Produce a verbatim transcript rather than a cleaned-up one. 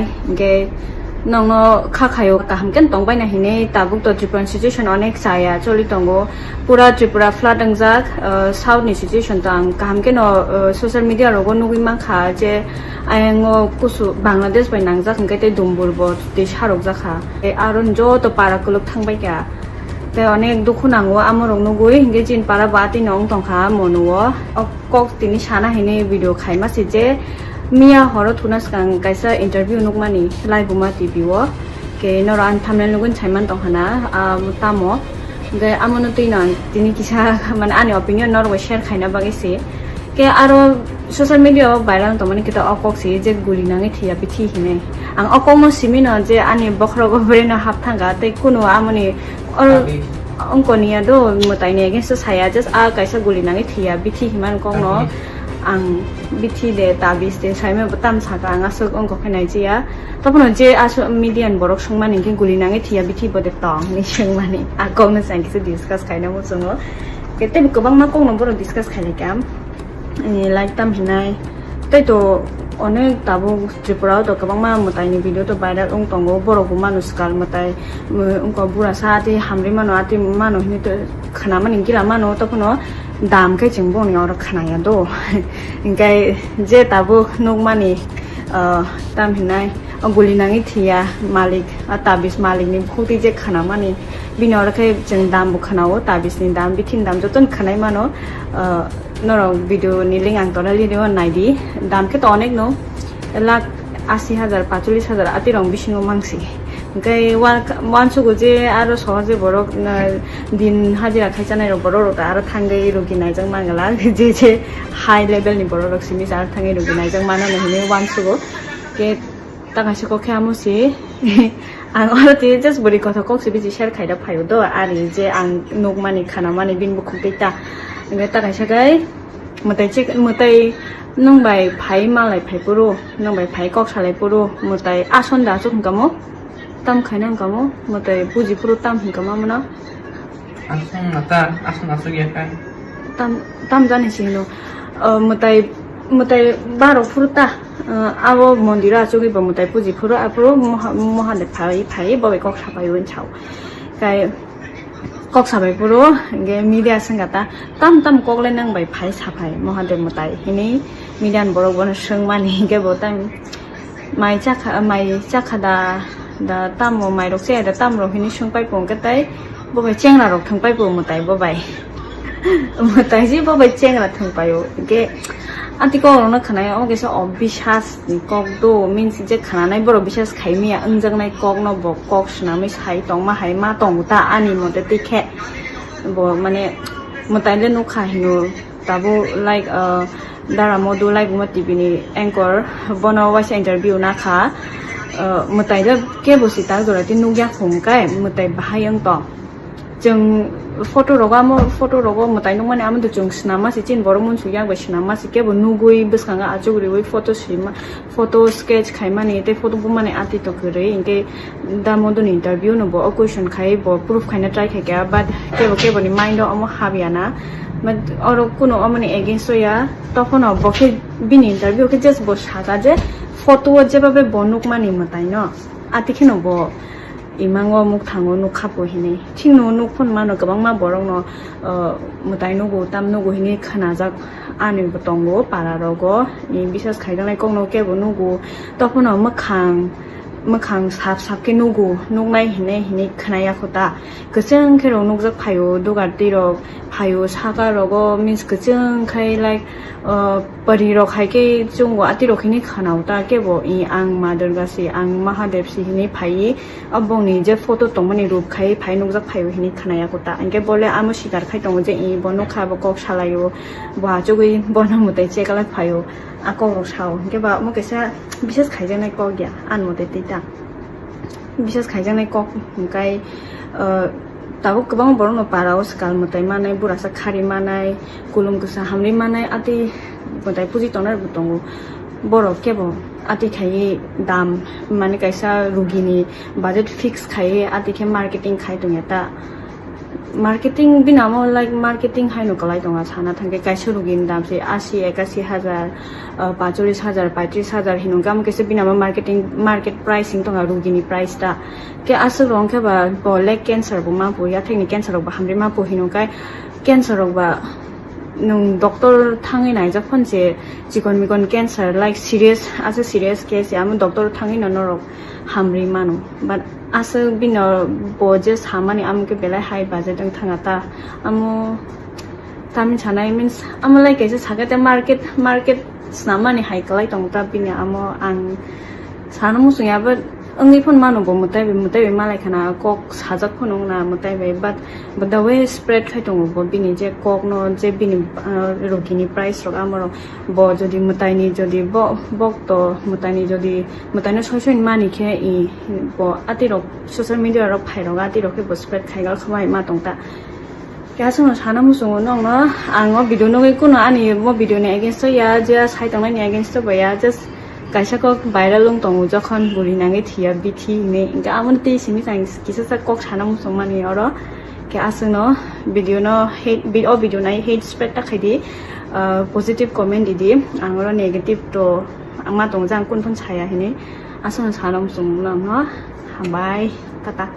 Hinkhe nongno kha khayo kaham khe tongbaina hinwi tabuk to Tripura ni situation onek chaya choli tongo. Pura Tripura flood wngjak, uh, south ni situation to ang kaham khe no, uh, social media rogo nugwi mankha je ayango kusu Bangladesh bai nangjak hinkhe tei Dumbur bo tei sarok jakha. Tei aro joto para kwlwk thangbai kha. Tei onek dukhu nango amorok nugwi hinkhe chini para bo atwi no wng tongkha monuo. O kok tini sana hinwi video khaima se je miya horo thuna swkang kaisa interview nukmani Laibuma T V o. Ke noro ang thumbnail nugwi saiman tongkha na, ah, tamo. Hinkhe amono twi no ang tini kisa mane ani opinion norok bai share khaina bagwi se. Ke aro social media o viral tongmani kita o kok se je guli nangwi thiya bithi hinwi. Ang o kokno simi no je ani bokhorogo brain o hap thangkha tei kuno amoni or Tabi. Ongkoni ya do mwtai ni against o saya just a kaisa guli nangwi thiya bithi himan kokno. Tabi. Ang bithi de tabis de saima tam saka ang aswk ongkha khe naijiya. Tophano je aso media ni borok swngmani hinkhe guli nangwi thiya bithi bode tong hinwi swngmani. A kokno chang kisa discuss khaina muchungo. Ke tei kwbangma kokno borok discuss khailai kha. Eh, like tam hinai. Tei to onek tabuk Tripura o to kwbangma mwtai ni video to viral wng tongo. Borok bo mano swkal mwtai, mm, wngkha bura sa tei hamri mano, atwi mano hinwi to khnamani gila mano, tophano dam khe chwng boni oro khnaya do. Hinkhe je tabuk nukmani, ah, tam hinai, o guli nangwi thiya malik, a tabis malik ni bukhuk twi je khnamani, bini oro khe chwng dam bo khnao, tabis ni dam, bithi ni dam jotono khnai mano, ah, norok video ni link ang tonali rio naidi, dam khe to onek no, lakh asi hajar, pachulis hajar ati rong bisingo mangsi. Hinkhe wan-, wansugo je aro sohoje borok, uh, din hajira khai chanai rok borok rok aro thangwi rugi naijak mangala je je high level ni borok rok simi aro thangwi rugi naijak mano hinwi wansugo. Ke ta kaisa kok khe amo si ang oro twi just bwrwi kothok kok si bisi share khaida phaio do ani je ang nukmani khanamani bini bukhuk twi ta. Hinkhe ta kaisa khe mwtai chik mwtai nwng bai phai malai phai phuru nwng bai phai kok salai phuru mwtai ason da aswk hwnkha mo. Tam khaina hwnkha mo mwtai buji phuru tam hwnkha ma mano. Aswk na ta, aswk aswk ya kha. Tam, tam jani si hino. Uh, mwtai, mwtai barok phuru ta, uh, abo mondiro achugwi bo mwtai puji phuru, aphuru moha-, Mohadev phai, phai, bo bai kok sapai wi chao. Kai kok sapai phuru, hinkhe media swngkha ta, tam tam kok le nang bai phai saphai, Mohadev mwtai, hinwi media ni borok bono swngmani, hinkhe bo tam, mai chakha, mai chakha da, da tamo mairok chaya da tamrok hinwi swngpai pung khe tai bo bai chengra rok thwngpai pung mwtai bo bai. Mwtai je bo bai chengra thwngpaio. Hinkhe ati kok rokno khwnai omo kaisa obisas ni kok do, means je khwnanai borok bisas khaimaya wngjaknai kokno bo kok swnamwi sai tongma hai ma tongo ta ani mote twi khe bo mane mwtai le nukha hino. Tabuk like, uh, Dara Modu Laibuma T V ni anchor, bono waisa interview nakha, uh, mwtai do kebo si tak jora tei nukya khung kai mwtai bahai wng tong. Chwng photo rogo amo, photo rogo mwtai nukmani amo do chwng swnamma se chini borok munsuk yak bai swnamma se kebo nugwi bwskango achuk riwi photo sima, photo sketch khaimani tei photo bumani ati to kwrwi, hinkhe Da Moduni interview no bo o question khai bo proof khaina try khai kha, but kebo kebo ni mind o omo habya na, but oro kuno omo ni against o ya, tokhono bo khe bini interview khe just bo saka je photo o jebabe bo nukmani mwtai no, ati kheno bo imango mukthango nukha po hinwi. Chini nuk phano mano kwbangma borok no, uh, mwtai nugo, tam nugo hinwi khnajak ani bo tongo para rogo. Ni bisas khaijaknai kok no kebo nugo, tokhono mwkhang, mwkhang sap sap khe nugo, nuknai hinwi hinwi khnaya kho ta. Kwchwng khe rok nukjak phaio, dugar twi rok phaio, saka rogo means kwchwng khai like, uh, pari rok hai khe chungo ati rok hinwi khnao ta kebo i ang Ma Durga si, ang Mahadev si hinwi phaiwi. Abongni je photo tongmani rup khai phai nukjak phaio hinwi khnaya kho ta. Hinkhe bole amo sikar khai tongo je i bo nukha bo kok salaio, bo achugwi bono mwtai chekalak phaio, a kok rok sao. Hinkhe ba omo kaisa bises khaijaknai kok ya, ani mote tei ta. Bises khaijaknai kok hinkhe, uh, tabuk kwbangma borokno para o swkal mwtai manai, burasa khari manai, kulum kwsa hamri manai, ati mwtai puji tongnai rokbo tongo. Borok kebo ati khaiwi dam, mani kaisa rugini budget fix khaiwi ati khe marketing khai tongya ta. Marketing bini amo like marketing haino kwlai tongo, sana thangkhe kaisa rugi ni dam se asi ekashi hajar, ah, pacholis hajar, paitris hajar hino khe amo khe se bini amo marketing, market price wng tongo, rugi ni price ta. Khe aswk rok khe ba bo leg cancer bo ma bo, yathek ni cancer rok bo hamri ma bo hino khe cancer rok ba nwng doctor thangwi naijak phano se chikon mikon cancer like serious, aswk serious case ya amo doctor thangwi no norok hamri mano. But aswk bino bo je samani amo khe belai high budget wng thanga ta. Amo tamni sanai means amo like kaisa sakha te market, market snamani hai kwlai tongo ta bini amo ang sana muchung ya, but wngwi phano mano bo mwtai bai, mwtai bai malai khana kok sajak phano wngna mwtai bai, but, but the way spread khai tongo bo bini je kok no je bini, ah, rugini price rok amo rok bo jodi mwtai ni jodi bo, bok to mwtai ni jodi mwtai no soi soi mani khe i bo ati rok social media rok phai rok ati rok khe bo spread khai gal khamai ma tong ta. Khe aswkno sana muchungo nokno, ang o video nugwi kuno ani mo video ni against o ya, je sai tongnai ni against o ba ya, just kaisa kok viral wng tongo, jokhon buri nangwi thiya bithi hinwi, hinkhe amo tei simi tang kisa sa kok sana muchung mani oro. Khe aswkno video no hate, vi-, o video nai hate spread ta khaidi, ah, positive comment idi, ang oro negative to ma tongo, jang kun phun saya hinwi, aswkno sana muchung nokno, hambai, tata.